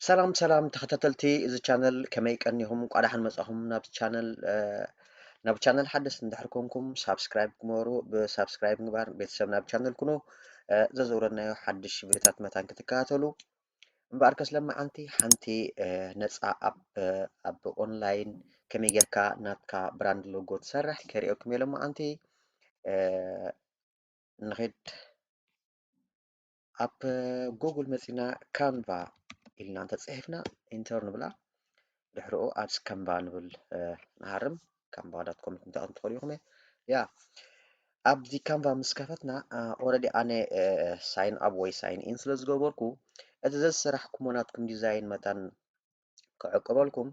ሰላም ሰላም ተኸታተልቲ እዚ ቻነል፣ ከመይ ቀኒኹም? እንቋዕ ደሓን መጻኹም ናብዚ ቻነል። እ፣ ናብ ቻነል ሓደስቲ እንድሕር ኮንኩም ሳብስክራይብ ግበሩ። ብሳብስክራይብ ምግባር ቤተሰብ ናብ ቻነል ኩኑ። እ፣ ዘዘውረድናዮ ሓድሽ ቪድዮታት መታን ክትከታተሉ። እምበኣርከስ ለማዓንቲ ሓንቲ፣ እ፣ ነጻ ኣፕ፣ እ፣ ኣብ ኦንላይን ከመይ ጌርካ ናትካ ብራንድ ሎጎ ትሰርሕ ከርእየኩም እየ ለማዓንቲ። እ፣ ንኺድ። ኣብ ጉግል መጺና ካንቫ ኢልና እንተጽሒፍና ኢንተር ንብላ። ድሕሪኡ ኣብዚ ካንቫ ንብል፣ እ፣ ንሃርም። ካንቫ ዳት ኮም ክትንታቑ ትኽእሉ ኢኹም። ያ፣ ኣብዚ ካንቫ ምስ ከፈትና፣ እ፣ ኦረዲ ኣነ፣ እ፣ ሳይን ኣፕ ወይ ሳይን ኢን ስለ ዝገበርኩ፣ እቲ ዘዝሰራሕኩሞ ናትኩም ዲዛይን መታን ክዕቀበልኩም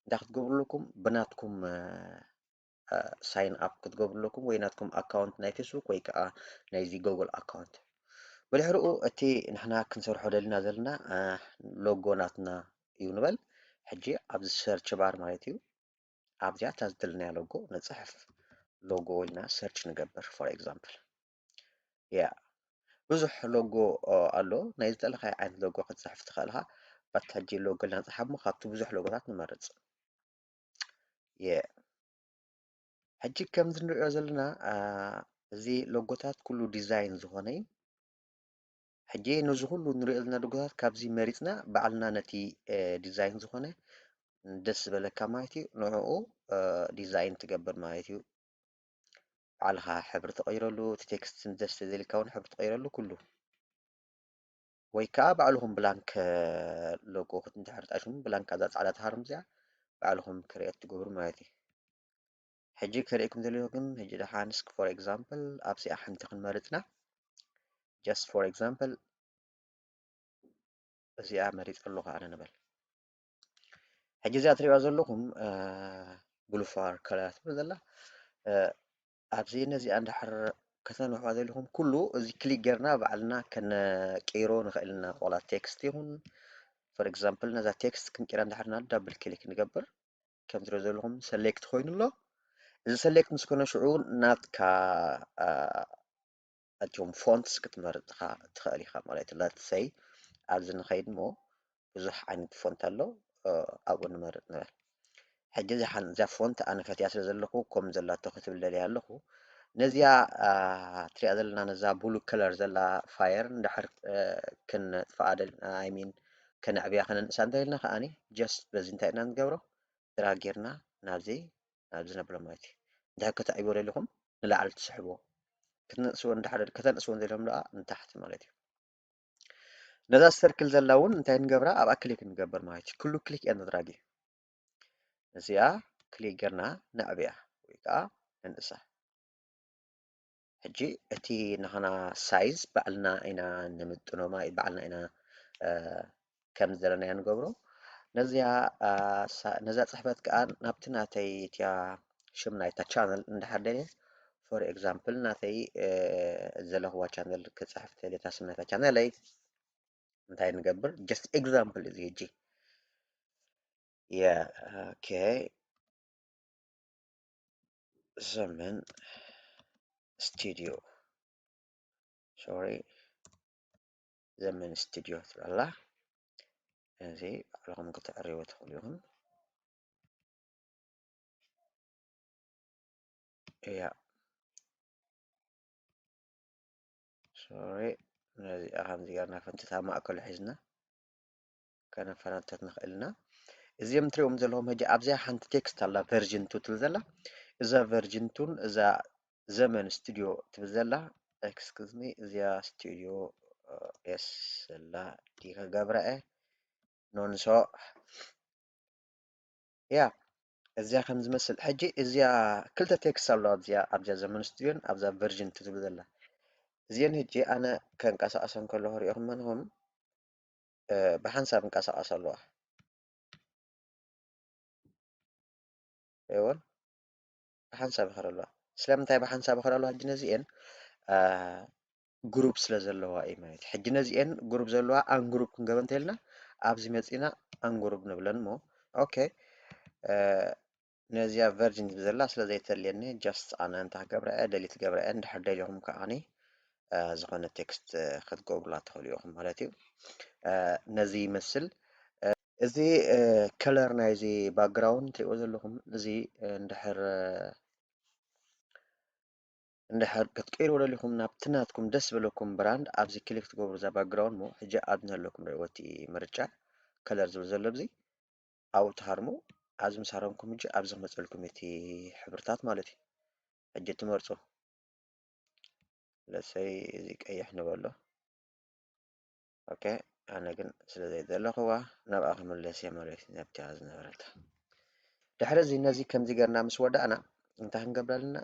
እንታይ ክትገብሩ ኣለኩም? ብናትኩም፣ እ፣ እ፣ ሳይን ኣፕ ክትገብሩ ኣለኩም፣ ወይ ናትኩም ኣካውንት ናይ ፌስቡክ ወይ ከኣ ናይዚ ጉግል ኣካውንት። ብድሕሪኡ እቲ ንሕና ክንሰርሖ ደሊና ዘለና፣ እ፣ ሎጎ ናትና እዩ ንበል። ሕጂ ኣብዚ ሰርች ባር ማለት እዩ፣ ኣብዚኣ እታ ዝደለናያ ሎጎ ንጽሕፍ። ሎጎ ኢልና ሰርች ንገብር፣ ፎር ኤግዛምፕል። ያ፣ ብዙሕ ሎጎ፣ ኦ፣ ኣሎ። ናይ ዝደለኻዮ ዓይነት ሎጎ ክትጽሕፍ ትኽእል ኢኻ። ባት ሕጂ ሎጎ ኢልና ንጽሓፍ እሞ ካብቲ ብዙሕ ሎጎታት ንመርጽ። የ-፣ ሕጂ ከምዚ ንሪኦ ዘለና፣ አ፣ እዚ ሎጎታት ኩሉ ዲዛይን ዝኾነ እዩ። ሕጂ ነዚ ኩሉ ንሪኦ ዘለና ሎጎታት ካብዚ መሪጽና ባዕልና ነቲ፣ እ፣ ዲዛይን ዝኾነ ደስ ዝበለካ ማለት እዩ፣ ንዕኡ፣ እ፣ ዲዛይን ትገብር ማለት እዩ። ባዕልኻ ሕብሪ ትቐይረሉ፣ እቲ ቴክስት ደስ ተዘይልካ እውን ሕብሪ ትቐይረሉ ኩሉ። ወይ ከኣ ባዕልኹም ብላንክ ሎጎ ክት-፣ እንድሕር ተኣሽሙ ብላንክ እዛ ጻዕዳ ትሃርም እዚኣ ባዕልኹም ክሪኤት ትገብሩ ማለት እዩ። ሕጂ ከርእየኩም ዘለኹ ግን፣ ሕጂ ደሓን እስኪ ፎር ኤግዛምፕል ኣብዚኣ ሓንቲ ክንመርጽና። ጀስት ፎር ኤግዛምፕል እዚኣ መሪጸ ኣለኹ ኣነ ንበል። ሕጂ እዚኣ ትሪእዋ ዘለኹም፣ እ፣ ብሉፋር ከለር ትብል ዘላ፣ እ፣ ኣብዚ ነዚኣ እንድሕር ከተንውሕዋ ዘለኹም ኩሉ እዚ ክሊክ ጌርና ባዕልና ከነቀይሮ ንኽእል ኢና። ዋላ ቴክስት ይኹን፣ ፎር ኤግዛምፕል ነዛ ቴክስት ክንቀይራ እንድሕር ኢና ዳብል ክሊክ ንገብር፣ ከም ትሪኦ ዘለኹም ሰሌክት ኮይኑ ኣሎ። እዚ ሰሌክት ምስ ኮነ ሽዑ ናትካ፣ እ፣ እቶም ፎንትስ ክትመርጽ ኢኻ፣ ትኽእል ኢኻ ማለት እዩ። ለት ሰይ ኣብዚ ንኸይድ እሞ ብዙሕ ዓይነት ፎንት ኣሎ፣ እ፣ ኣብኡ ንመርጽ ንበል። ሕጂ እዛ ሓን-፣ እዛ ፎንት ኣነ ፈትያ ስለ ዘለኹ ከም ዘላቶ ክትብል ደልየ ኣለኹ። ነዚኣ፣ እ፣ ትሪኣ ዘለና ነዛ ብሉ ከለር ዘላ ፋየር እንድሕር፣ እ፣ ክነጥፍኣ ደል-፣ ኣይ ሚን ከነዕብያ ከነንእሳ እንተኢልና ከኣኒ ጀስት በዚ እንታይ ኢና ንገብሮ? ድራግ ጌርና ናብዚ፣ ናብዚ ነብሎ ማለት እዩ። እንድሕር ከተዕብዮ ደሊኹም ንላዕሊ ትስሕብዎ። ክትነእስዎ እንድሕር፣ ከተንእስዎ ደሊኹም ደኣ ንታሕቲ ማለት እዩ። ነዛ ሰርክል ዘላ እውን እንታይ ንገብራ? ኣብኣ ክሊክ ንገብር ማለት እዩ። ኩሉ ክሊክ እያ ንድራግ እዩ። እዚኣ ክሊክ ጌርና ነዕብያ ወይ ከኣ ነንእሳ። ሕጂ እቲ ናህና ሳይዝ ባዕልና ኢና ንምጥኖ ማለት ባዕልና ኢና፣ እ፣ ከም ዝደለናዮ ንገብሮ። ነዚኣ፣ እ፣ ሳ-፣ ነዛ ጽሕፈት ከኣ ናብቲ ናተይ እቲያ ሽም ናይታ ቻነል እንድሕር ደልየ፣ ፎር ኤግዛምፕል ናተይ፣ እ፣ ዘለኽዋ ቻነል ክጽሕፍ ደልየ እታ ስም ናይታ ቻነለይ እንታይ ንገብር? ጀስት ኤግዛምፕል እዚ ሕጂ። የ-፣ ኦኬ። ዘመን ስቱዲዮ፣ ሶሪ፣ ዘመን ስቱዲዮ ትብል ኣላ። እዚ ባዕልኹም ክትዕርይዎ ትኽእሉ ኢኹም። እያ። ሶሪ፣ ነዚኣ ከምዚ ጌርና ፈንትታ ማእከሉ ሒዝና ከነፈናትት ንኽእል ኢና። እዚኦም ትሪእዎም ዘለኹም ሕጂ ኣብዚኣ ሓንቲ ቴክስት ኣላ፣ ቨርዥን ቱ ትብል ዘላ። እዛ ቨርዥን ቱን እዛ ዘመን ስቱዲዮ ትብል ዘላ፣ ኤክስኩዝ ሚ፣ እዚኣ ስቱዲዮ ኤስ ዘላ ዲ ክገብራ እየ። ኖንሶ። ያ፣ እዚኣ ከም ዝመስል። ሕጂ እዚኣ ክልተ ቴክስት ኣለዋ፣ ኣብዚኣ፣ ኣብዚኣ ዘመን ስቱዲዮን ኣብዛ ቨርዥን ቱ ትብል ዘላ። እዚአን ሕጂ ኣነ ከንቀሳቐሰን ከለኹ ሪኢኹመን ኢኹም፣ እ፣ ብሓንሳብ እንቀሳቐሳ ኣለዋ። ይኸውል ብሓንሳብ ይኸዳ ኣለዋ። ስለምንታይ ብሓንሳብ ይኸዳ ኣለዋ? ሕጂ ነዚኤን፣ እ፣ ግሩፕ ስለ ዘለዋ እዩ ማለት እዩ። ሕጂ ነዚኤን ግሩፕ ዘለዋ ኣን ግሩፕ ክንገብር እንተኢልና፣ ኣብዚ መጺና ኣን ግሩፕ ንብለን እሞ፣ ኦኬ፣ እ፣ ነዚኣ ቨርጅን ትብል ዘላ ስለ ዘይተድልየኒ፣ ጀስት ኣነ እንታይ ክገብራ እየ፣ ደሊት ክገብራ እየ። እንድሕር ደሊኹም ከኣኒ፣ እ፣ ዝኾነ ቴክስት፣ እ፣ ክትገብሩላ ትኽእሉ ኢኹም ማለት እዩ። እ፣ ነዚ ይመስል። እ፣ እዚ color ናይዚ background ትሪእዎ ዘለኹም እዚ እንድሕር እንድሕር ክትቅይርዎ ደሊኹም ናብቲ ናትኩም ደስ ዝበለኩም brand ኣብዚ click ትገብሩ እዛ background ሞ ሕጂ ኣብዚ ዘለኩም ሪእዎ እቲ ምርጫ color ዝብል ዘሎ ኣብዚ ኣብኡ ትሃርሙ። ኣብዚ ምስ ሃረምኩም ሕጂ ኣብዚ ክመፀልኩም እቲ ሕብርታት ማለት እዩ። ሕጂ ትመርፁ። ለሰይ እዚ ቀይሕ ንበሎ። ኦኬ ኣነ ግን ስለ ዘይደለኽዋ ናብኣ ክምለስ እየ ማለት እዩ፣ ነብቲኣ ዝነበረታ። ድሕሪ እዚ ነዚ ከምዚ ገርና ምስ ወዳእና እንታይ ክንገብር ኣለና?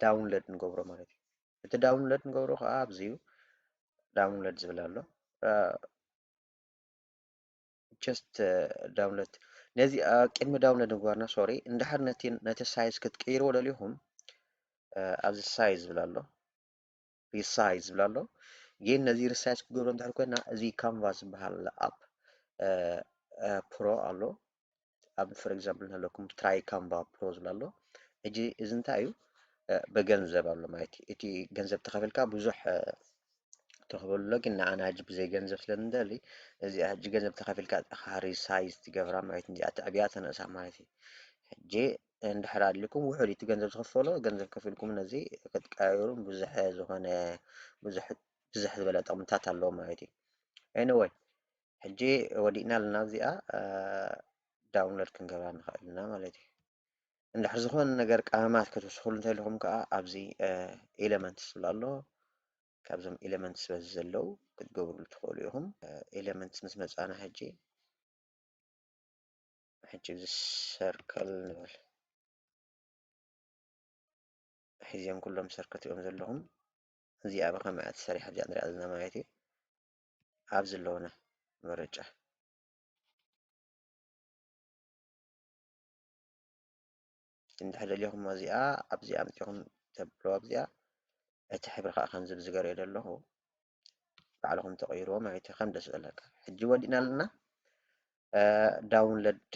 download ንገብሮ ማለት እዩ። እቲ download ንገብሮ ከዓ ኣብዚ እዩ download ዝብል ኣሎ። just download ነዚ ቅድሚ download ምግባርና ሶሪ እንድሕር ነቲ ነቲ size ክትቅይርዎ ደሊኹም ኣብዚ size ዝብል ኣሎ resize ዝብል ኣሎ። ግን ነዚ resize ክገብሮ እንድሕር ኮይና እዚ Canva ዝበሃል app pro ኣሎ። ኣብ for example ንህለኩም try Canva pro ዝብል ኣሎ። ሕጂ እዚ እንታይ እዩ? ብገንዘብ ኣሎ ማለት እዩ። እቲ ገንዘብ ተኸፊልካ ብዙሕ ትኽበሉ ኣሎ፣ ግን ንዓና ሕጂ ብዘይ ገንዘብ ስለ እንደሊ እዚኣ ሕጂ ገንዘብ ተኸፊልካ resize ትገብራ ማለት እዩ። እዚኣ ተዕብያ ተነእሳ ማለት እዩ። ሕጂ እንድሕር ኣድልኩም ውሑድ እቲ ገንዘብ ዝኸፈሎ ገንዘብ ከፊልኩም ነዚ ክትቀያየሩ ብዙሕ ዝኾነ ብዙሕ ዝበለ ጥቕምታት ኣለዎ ማለት እዩ። Anyway ሕጂ ወዲእና ኣለና እዚኣ download ክንገብራ ንኽእል ኢና ማለት እዩ። እንድሕር ዝኾነ ነገር ቀመማት ክትውስኽሉ እንተልኹም ከዓ ኣብዚ Elements ዝብል ኣሎ። ካብዞም Elements በዚ ዘለዉ ክትገብርሉ ትኽእሉ ኢኹም። Elements ምስ መፃና ሕጂ ሕጂ እዚ circle ንበል። ሕዚኦም ኩሎም circle ትሪኦም ዘለኹም እዚኣ ብኸመይ እያ ተሰሪሓ እዚኣ ንሪኣ ዘለና ማለት እዩ። ኣብዚ ኣለውና ምርጫ እንድሕር ደሊኹም እዚኣ ኣብዚኣ ኣምፂኹም ተብልዋ ኣብዚኣ እቲ ሕብሪ ከዓ ከምዚ ዝገርዮ ዘለኹ ባዕልኹም ተቐይርዎ ማለት እዩ ከም ደስ ዝብለካ። ሕጂ ወዲእና ኣለና download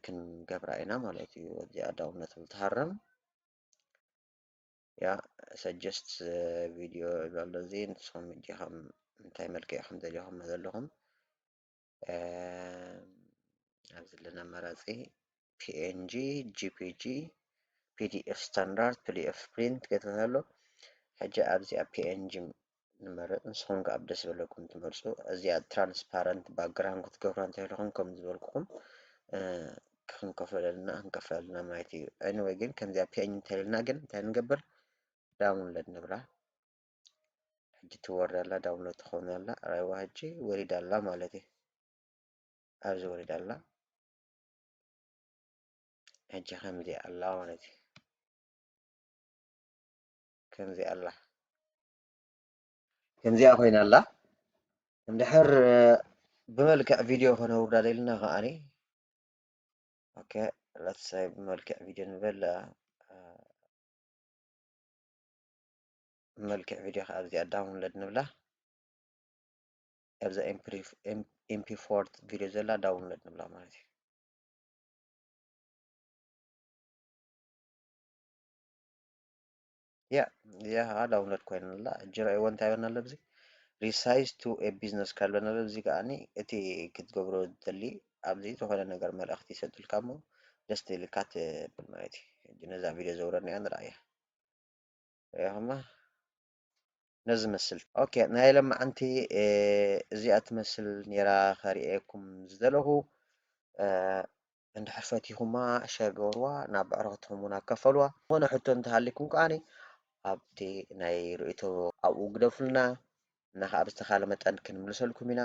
ክንገብራ ኢና ማለት እዩ። እዚኣ download ትሃረም እያ። suggest video ይብል ኣሎ እዚ ንስኹም ሕጂ ከም እንታይ መልክዕ ከም ደሊኹም ዘለኹም ኣብዚ ዘለና ኣማራፂ png jpg pdf standard pdf print ገለ ኣሎ። ሕጂ ኣብዚኣ png ንመርፅ ንስኹም ከዓ ደስ ዝበለኩም ትመርፁ። እዚኣ transparent background ክትገብራ እንተኢልኹም ከም ዝበልኩኹም ክንከፈለልና ክንከፈለልና ማለት እዩ። Anyway ግን ከምዚኣ png እንተልና ግን እንታይ ንገብር? download ንብላ። ሕጂ ትወርድ ኣላ download ትኸውን ኣላ። ራይዋ ሕጂ ወሪዳ ኣላ ማለት እዩ። ኣብዚ ወሪዳ ኣላ። ሕጂ ከምዚ ኣላ ማለት እዩ። ከምዚ ኣላ ከምዚኣ ኮይና ኣላ። እንድሕር ብመልክዕ ቪድዮ ከነውርዳ ደልና ከዓኒ okay let's say ብመልክዕ ቪድዮ ንበል ብመልክዕ ቪድዮ ከዓ ኣብዚኣ download ንብላ። ኣብዛ mp four video ዘላ download ንብላ ማለት እዩ። ያ እዚኣ ከዓ download ኮይና ኣላ። ሕጂ ረእይዎ እንታይ ይበና ኣሎ ኣብዚ resize to a business card በና ኣሎ። እዚ ከዓኒ እቲ ክትገብሮ ትደሊ ኣብዚ ዝኾነ ነገር መልእኽቲ ይሰድልካ እሞ ደስ ትልካ ትብል ማለት እዩ። ሕጂ ነዛ ቪድዮ ዘውረድናያ ንርኣያ። ሪኢኹማ ነዚ መስል okay ናይ ለማዓንቲ እዚኣ ትመስል ነይራ ከርእየኩም ዝደለኹ። እንድሕር ፈቲኹማ share ገበርዋ፣ ናብ ኣዕሩኽትኹም እውን ኣካፈሉዋ። ዝኾነ ሕቶ እንተሃሊኩም ከዓኒ ኣብቲ ናይ ርእይቶ ኣብኡ ግደፉልና፣ እና ከዓ ብዝተኻለ መጠን ክንምልሰልኩም ኢና።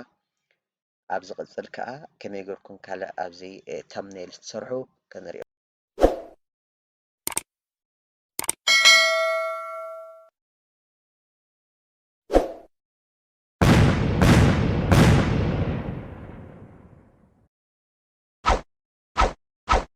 ኣብ ዝቕፅል ከዓ ከመይ ገርኩም ካልእ ኣብዚ thumbnail ትሰርሑ ከነሪኦ።